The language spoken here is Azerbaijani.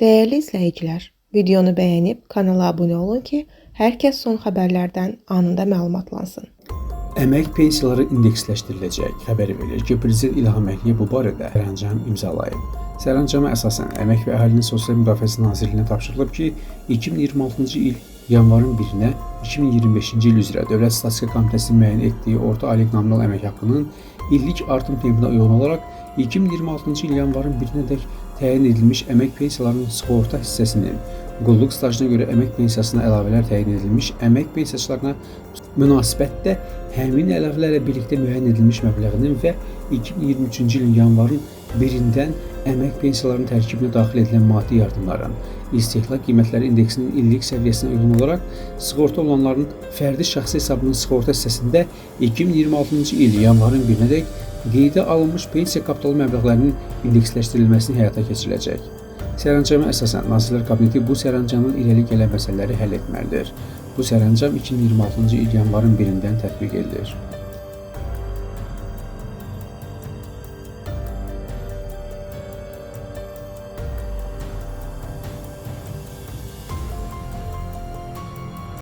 Dəyərli izləyicilər, videonu bəyənib kanala abunə olun ki, hər kəs son xəbərlərdən anında məlumatlansın. Əmək pensiyaları indeksləşdiriləcək. Xəbər verilir ki, Prezident İlham Əliyev bu barədə sərəncam imzalayıb. Sərəncama əsasən Əmək və Əhalinin Sosial Müdafiəsi Nazirliyinə tapşırılıb ki, 2026-cı il yanvarın 1-nə 2025-ci il üzrə Dövlət Statistika Komitəsinin müəyyən etdiyi orta aylıq nominal əmək haqqının illik artım tempinə uyğun olaraq 2026-cı il yanvarın 1-nədək təyin edilmiş əmək pensiyalarının sığorta hissəsinin qulluq stajına görə əmək pensiyasına əlavələr təyin edilmiş əmək pensiyaçılarına münasibətdə həmin əlavələrlə birlikdə müəyyən edilmiş məbləğinin və 2023-cü ilin yanvarın 1-dən əmək pensiyalarının tərkibinə daxil edilən maddi yardımların istehlak qiymətləri indeksinin illik səviyyəsinə uyğun olaraq sığorta olanların fərdi şəxsi hesabının sığorta hissəsində 2026-cı il yanvarın 1-nədək qeydə alınmış pensiya kapitalı məbləğlərinin indeksləşdirilməsini həyata keçiriləcək. Sərəncama əsasən Nazirlər Kabineti bu sərəncamdan irəli gələn məsələləri həll etməlidir. Bu sərəncam 2026-cı il yanvarın 1-dən tətbiq edilir.